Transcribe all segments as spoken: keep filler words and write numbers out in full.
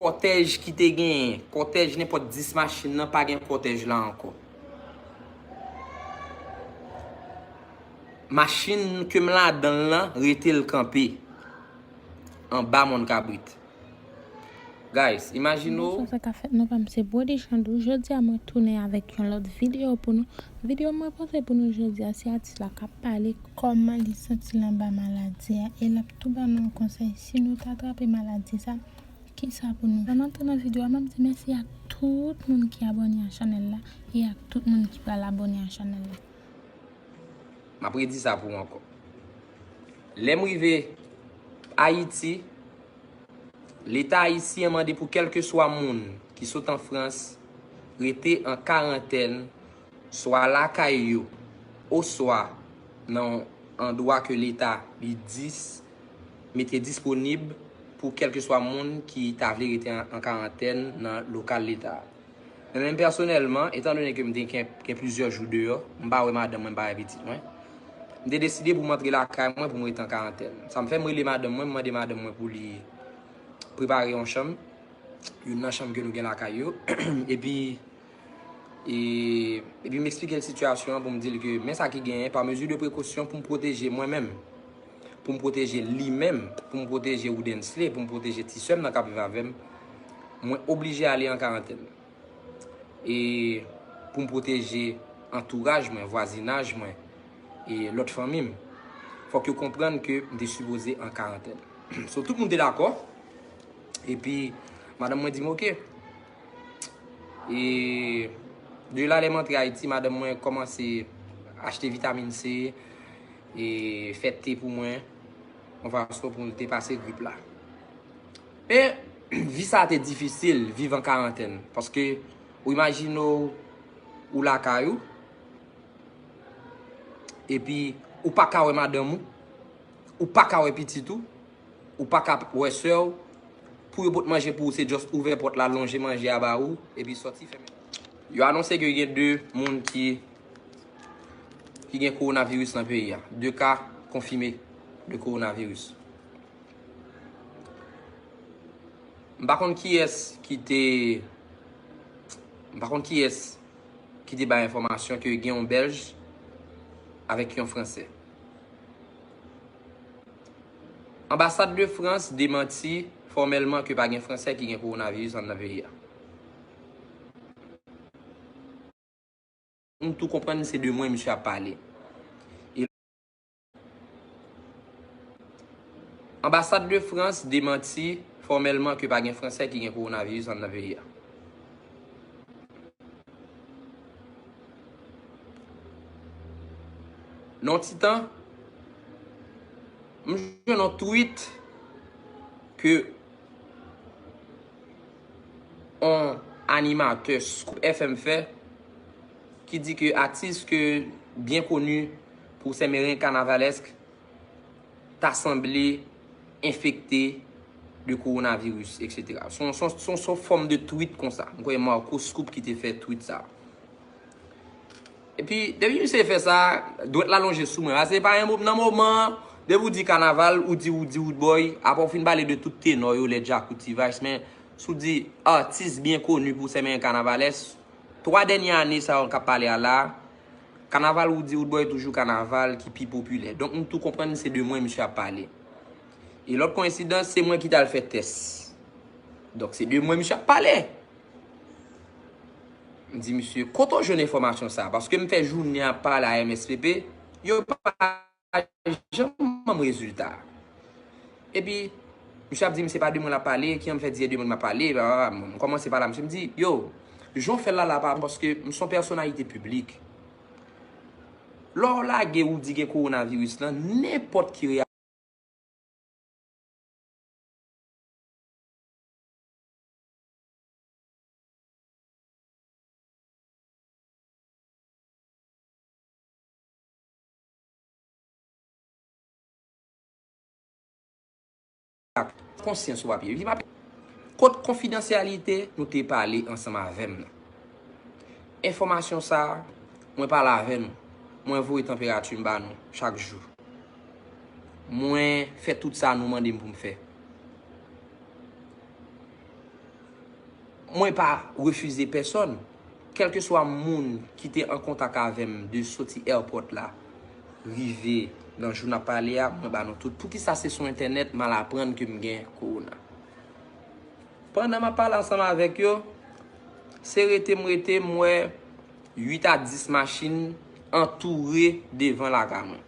kòtèj ki te genyen, kòtèj nenpòt dis machin nan, pa gen kòtèj la ankò. Machin ke m ladan l lan rete l kanpe anba Mòn Kabrit. Guys, imajine w. Bonjou, sa k ap fèt, non pa m se Brody Chandou. Jodi a mwen tounen avèk yon lòt videyo pou nou. Videyo mwen pote pou nou jodi a, se atis la k ap pale kòman li santi l anba maladi a, e l ap tou ban nou yon konsèy si nou ta trape maladi sa, kisa pou nou fè. Anvan m antre nan videyo a, m ap di mèsi ak tout moun ki abòne a chanèl la e ak tout moun ki pral abòne a chanèl la. M ap redi sa pou ou ankò. Lè m rive Ayiti, Leta ayisyen mande pou kèlkeswa moun ki sot an Frans rete an karantèn, swa lakay yo, oswa nan yon andwa ke Leta li dis, mete disponib pou kèlkeswa moun ki ta vle rete an, an karantèn nan lokal Leta a. Men menm pèsonèlman, etandone ke m te gen, gen plizyè jou deyò, m pa wè madanm mwen, m pa wè pitit mwen, m te deside pou m antre lakay mwen pou m rete an karantèn. Sa m fè, m rele madanm mwen, m mande madanm mwen pou li prepare yon chanm, youn nan chanm ke nou gen lakay yo. Epi, e, epi m eksplike l sitiyasyon an pou m di l ke men sa ki genyen, pa mezi de prekosyon pou m pwoteje mwen menm, pou m pwoteje li menm, pou m pwoteje Woodensley, pou m pwoteje ti sè m nan k ap viv avè m, mwen oblije ale an karantèn. E pou m pwoteje antouraj mwen, vwazinaj mwen, e lòt fanmi m. Fòk yo konprann ke m te sipoze an karantèn. So, tout moun te dakò. Epi, madanm mwen di m, "Oke." E de la, lè m antre Ayiti, madanm mwen kòmanse achte vitamin C, e fè te pou mwen, yon fason pou m te pase grip la. Men, vi sa te difisil, viv an karantèn. Paske, ou imajine w, ou lakay ou, epi ou pa ka wè madanm ou, ou pa ka wè pitit ou, ou pa ka wè sè w, pou yo pot manje pou ou, se just ouvè pòt la, lonje manje a ba ou, epi sòti fèmen. Yo anonse ke gen de moun ki, ki gen kowonaviris nan peyi a. De ka konfime de kowonaviris. M pa konn kiyès ki te, m pa konn kiyès ki te bay enfòmasyon ke gen yon Bèlj avèk yon Fransè. Anbasad de Frans demanti fòmèlman ke pa gen Fransè ki gen kowonaviris anndan peyi a. Nou tou konprann se de mwen misye ap pale. E Anbasad de Frans demanti fòmèlman ke pa gen Fransè ki gen kowonaviris anndan peyi a. Nan yon ti tan, m jwenn yon tweet ke yon animatè Scoop F M fè, ki di ke atis ke byen koni pou sè meren kanavalèsk ta sanble enfekte de kowonaviris, et cetera. Se yon, se yon, se yon, se yon fòm de tweet konsa. M kwè Marco Scoop ki te fè tweet sa. Epi, depi misye fè sa, dwèt la lonje sou mwen. Paske pa yon mo-, nan moman an, depi w di kanaval, ou di, ou di Roodboy, apre w fin pale de tout tenò yo, lè Djakout, T-Vice, men si w di atis byen koni pou sè meren kanavalèsk, twa dènye ane sa yo k ap pale a la, kanaval Roody Roodboy toujou kanaval ki pi popilè. Donk, nou tou konprann se de mwen misye ap pale. E lòt koyensidans, se mwen ki t al fè tès. Donk, se de mwen misye ap pale. M di misye, "Kote w jwenn enfòmasyon sa a?" Paske m fè jounen ap pale a M S P P, yo pa janm ban m rezilta. Epi, misye ap di m se pa de mwen l ap pale, ki jan m fè di se de mwen m ap pale, blablabla. M kòmanse pale a misye, m di, "Yo, jan w fè l la, la pa bon, paske m se yon pèsonalite piblik." Lè w lage Roody gen kowonaviris lan, nenpòt ki reyaksyon konsyans ou papye. Epi m ap, kot konfidansyalite nou te pale ansanm avè m nan? Enfòmasyon sa a, mwen pale avè nou. Mwen voye tanperati m ba nou chak jou. Mwen fè tout sa nou mande m pou m fè. Mwen pa refize pèsòn. Kèlkeswa moun ki te an kontak avè m de soti airport la, rive nan jou n ap pale a, mwen ba nou tout. Poukisa se sou entènèt m al aprann ke m gen kowona? Pandan m ap pale ansanm avèk yo, se rete m rete, m wè uit a dis machin antoure devan lakay mwen.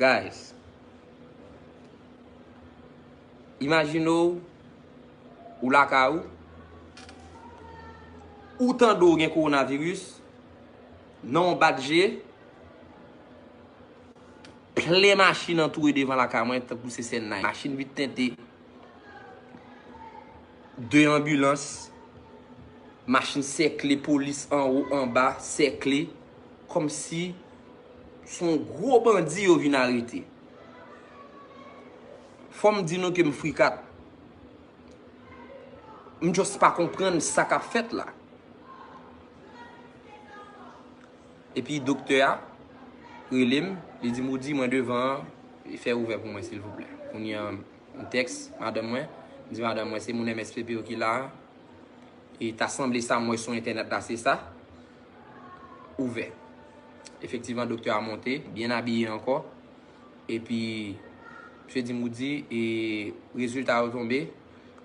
Guys, imajine w, ou lakay ou, ou tande w gen kowonaviris, nan yon bat je, plen machin antoure devan lakay mwen, tankou se sèn nan. Machin vit tente, de anbilans, machin sèkle, polis anwo, anba, sèkle, kòmsi se yon gwo bandi yo vin arete. Fò m di nou ke m frikat. M just pa konprann sa k ap fèt la. Epi doktè a rele m, li di m, "Roody, mwen devan an, fè ouvè pou mwen, silvouplè." Kounye a, m tèks madanm mwen, m di madanm mwen, "Se moun M S P P yo ki la a. E ta sanble sa m wè sou entènèt la, se sa. Ouvè." Efektivman, doktè a monte, byen abiye ankò. Epi, misye di m, "Roody, e rezilta yo tonbe,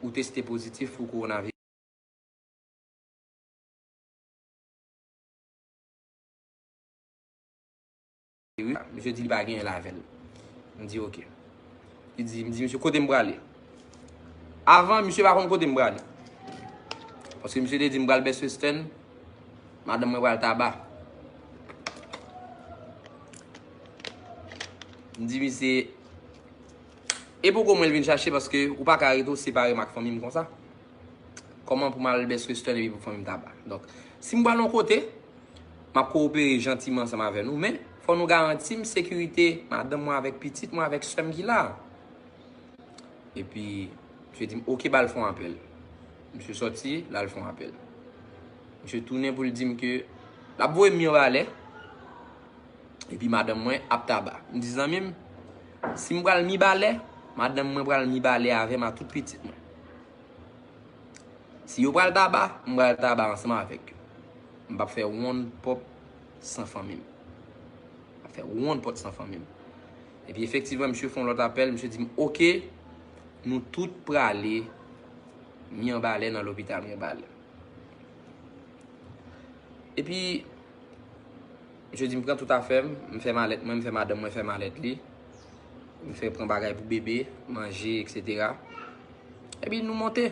ou teste pozitif pou kowonaviris." Misye di li pa genyen l avè l. M di, "Ok." Li di, m di, "Misye, kote m prale?" Avan, misye pa konn kote m prale. Paske misye te di m pral Best Western, madanm mwen pral Taba. M di misye, "E poko mwen l vin chache, paske ou pa ka rete w separe m ak fanmi m konsa. Kòman pou m al Best Western epi pou fanmi m Taba?" Donk, si m pral yon kote, m ap kowopere jantiman ansanm avè nou, men fò nou garanti m sekirite madanm mwen avèk pitit mwen avèk sè m ki la. Epi, misye di m, "Ok, ba l fè yon apèl." Misye sòti, l al fè yon apèl. Misye tounen pou l di m ke l ap voye m Mibalè, epi madanm mwen ap Taba. M di, "Zanmi m, si m pral Mibalè, madanm mwen pral Mibalè avè m a tout pitit mwen. Si yo pral Taba, m pral Taba ansanm avèk yo. M p ap fè wonn pòp san fanmi m. M p ap fè wonn pòt san fanmi m." Epi efektivman, misye fè yon lòt apèl, misye di m, "Ok, nou tout prale Mibalè, nan lopital Mibalè." Epi, misye di m pran tout afè m, m fè malèt mwen, m fè madanm mwen fè malèt li. M fè pran bagay pou bebe, manje, etsetera. Epi nou monte.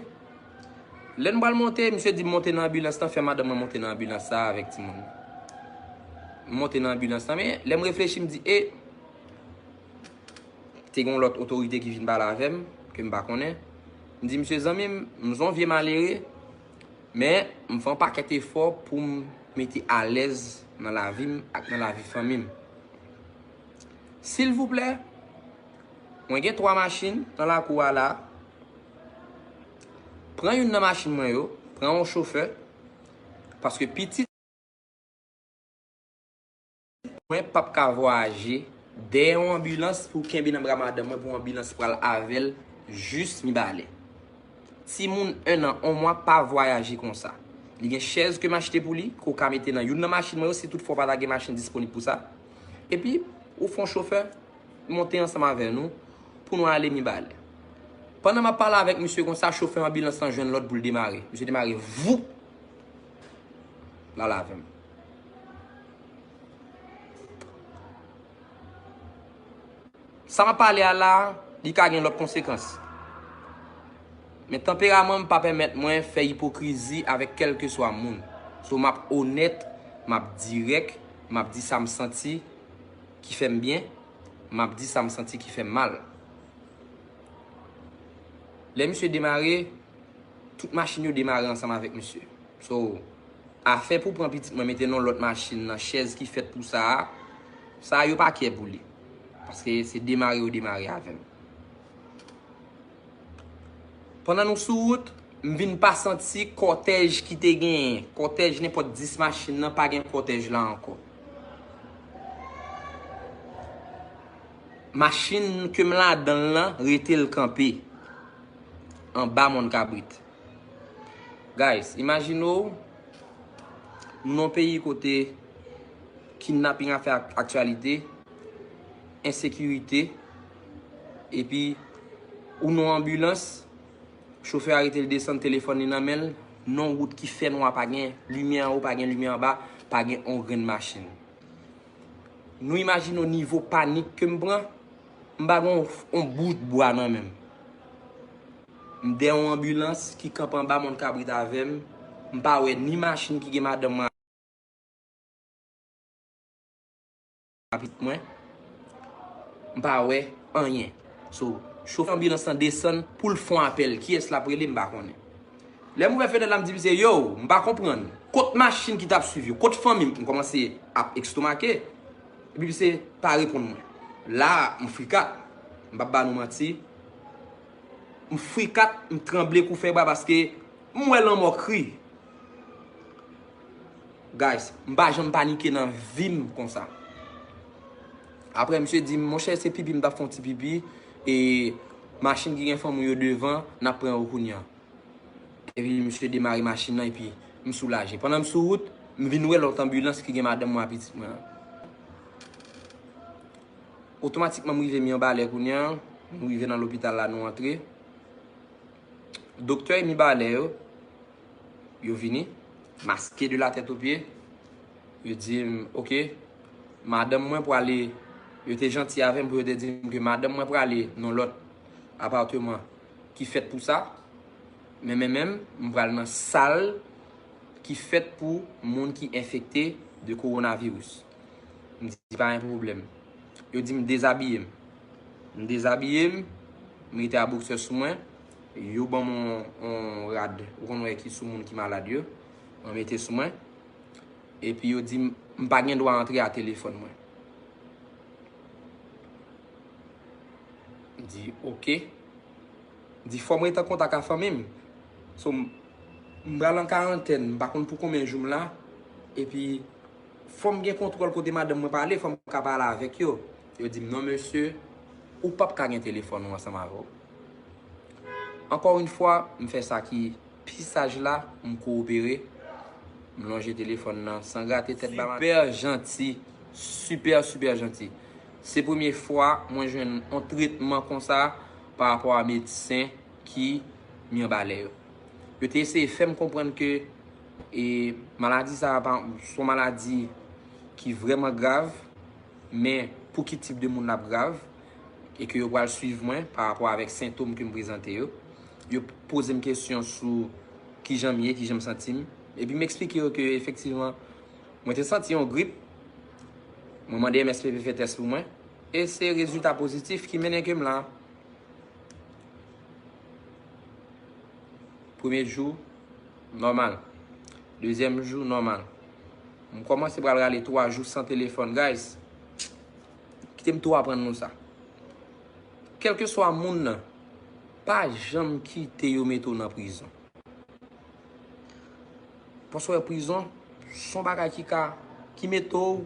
Lè n pral monte, misye di m monte nan anbilans lan, fè madanm mwen monte nan anbilans sa avèk timoun. M monte nan anbilans lan, men lè m reflechi, m di, "E, te gen yon lòt otorite ki vin pale avè m, ke m pa konnen." M di, "Misye, zanmi m, m se yon vye malere, men m fè yon pakèt efò pou m mete alèz nan lavi m ak nan lavi fanmi m. Silvouplè, mwen gen twa machin nan lakou a la. Pran youn nan machin mwen yo, pran yon chofè, paske pitit mwen p ap ka vwayaje dèyè yon anbilans pou kenbe nan bra madanm mwen pou anbilans pral avè l jis Mibalè. Timoun en an, yon mwa pa vwayaje konsa. Li gen chèz ke m achte pou li, ke w ka mete nan youn nan machin mwen yo, si toutfwa w pa ta gen machin disponib pou sa. Epi, ou fè yon chofè monte ansanm avè nou pou nou ale Mibalè." Pandan m ap pale avèk misye konsa, chofè anbilans lan jwenn lòd pou l demare. Misye demare, voup! L al avè m. Sa m ap pale a la, li ka gen lòt konsekans. Men tanperaman m pa pèmèt mwen fè ipokrizi avèk kèlkeswa moun. So, m ap onèt, m ap dirèk, m ap di sa m santi ki fè m byen, m ap di sa m santi ki fè m mal. Lè misye demare, tout machin yo demare ansanm avèk misye. So, afè pou pran pitit mwen mete nan lòt machin nan chèz ki fèt pou sa a, sa a yo pa kè pou li. Paske se demare yo demare avè m. Pandan nou sou wout, m vin pa santi kòtèj ki te genyen. Kòtèj nenpòt dis machin nan, pa gen kòtèj la ankò. Machin ke m ladan l lan rete l kanpe. anba mòn kabrit. Guys, imajine w, nou nan yon peyi kote kidnaping ap fè ak-, aktyalite, ensekirite, epi ou nan anbilans, chofè a rete l desann telefòn li nan men l, nan wout ki fè nwa, pa gen limyè anwo, pa gen limyè anba, pa gen on grenn machin. Nou imajine w nivo panik ke m pran, m pa gen on, on bout bwa nan men m. M dèyè yon anbilans ki kanpe anba mòn kabrit avè m. M pa wè ni machin ki gen madanm mwen ak pitit mwen. M pa wè anyen. So, chofè anbilans lan desann pou l fè yon apèl. Kiyès l ap rele, m pa konnen. Lè m ouvè fenèt la, m di misye, yo, m pa konprann. Kot machin ki t ap swiv yo? Kot fanmi m? M kòmanse ap estomake. Epi misye pa reponn mwen. La, m frikat. M p ap ba nou manti. M frikat, m tranble kou fèbra paske m wè lanmò kri. Guys, m pa janm panike nan vi m konsa. Apre, misye di m, monchè, se pipi, m t ap fè yon ti pipi, e machin ki gen fanmi w yo devan, n ap pran yo kounye a. Epi, misye demare machin nan, epi m soulaje. Pandan m sou wout, m vin wè lòt anbilans ki gen madanm mwen ak pitit mwen an. Otomatikman, m rive Mibalè kounye a, nou rive nan lopital la, nou antre. Doktè Mibalè yo, yo vini, maske de la tèt o pye. Yo di m, oke, madanm mwen prale, yo te janti avè m pou yo te di m ke madanm mwen prale nan lòt apatman ki fèt pou sa. Men, men, men, m pral nan sal ki fèt pou moun ki enfekte de kowonaviris. M di, pa gen pwoblèm. Yo di m dezabiye m. M dezabiye m, m rete a boksè sou mwen. Yo ban m yon, yon rad, ou konn wè ki sou moun ki malad yo. Mwen mete sou mwen. Epi yo di m, m pa gen dwa antre a telefòn mwen. M di, oke. M di, fò m rete an kontak ak fanmi m. So, m, m pral an karantèn, m pa konn pou konbyen jou m la. Epi, fò m gen kontwòl kote madanm mwen prale, fò m ka pale avèk yo. Yo di m, non, mesye, ou p ap ka gen telefòn ou ansanm avè w. Encore une fois, m fè sa ki pi saj la, m kowopere, m lonje telefòn nan san grate tèt ba madanm. Sipè janti, sipè, sipè janti. Se premye fwa mwen jwenn yon tretman konsa pa rapò a medsen ki Mibalè yo. Yo te eseye fè m konprann ke, e, maladi sa a pa, se yon maladi ki vrèman grav, men pou ki tip de moun l ap grav, e ke yo pral swiv mwen pa rapò avèk sentòm ke m prezante yo. Yo poze m kesyon sou kijan m ye, kijan m santi m. Epi m eksplike yo ke efektivman, mwen te santi yon grip. Mwen mande M S P P fè tès pou mwen. E se rezilta pozitif ki mennen ke m la. Premye jou, nòmal. Dezyèm jou, nòmal. M kòmanse pral rale twa jou san telefòn, guys. Kite m tou aprann nou sa. Kèlkeswa moun nan, pa janm kite yo mete w nan prizon. Paske w wè prizon, se yon bagay ki ka, ki mete w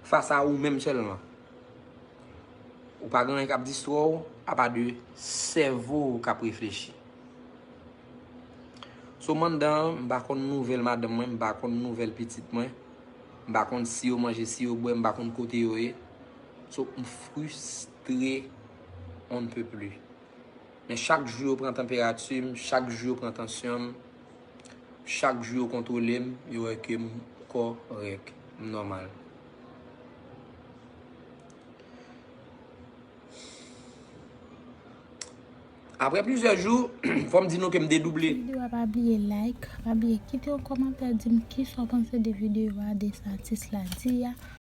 fas a ou menm sèlman. Ou pa gen anyen k ap distrè w, apa de sèvo w k ap reflechi. So, m anndan an, m pa konn nouvèl madanm mwen, m pa konn nouvèl pitit mwen, m pa konn si yo manje, si yo bwè, m pa konn kote yo ye. So, m fristre on ne peut plus. Men chak jou yo pran tanperati m, chak jou yo pran tansyon m, chak jou yo kontwole m, yo wè ke m kòrèk, m nòmal. Apre plizyè jou, fò m di nou ke m dedouble. Videyo a, pa bliye like, pa bliye kite yon kòmantè, di m kisa w panse de videyo a, de sa atis la di a.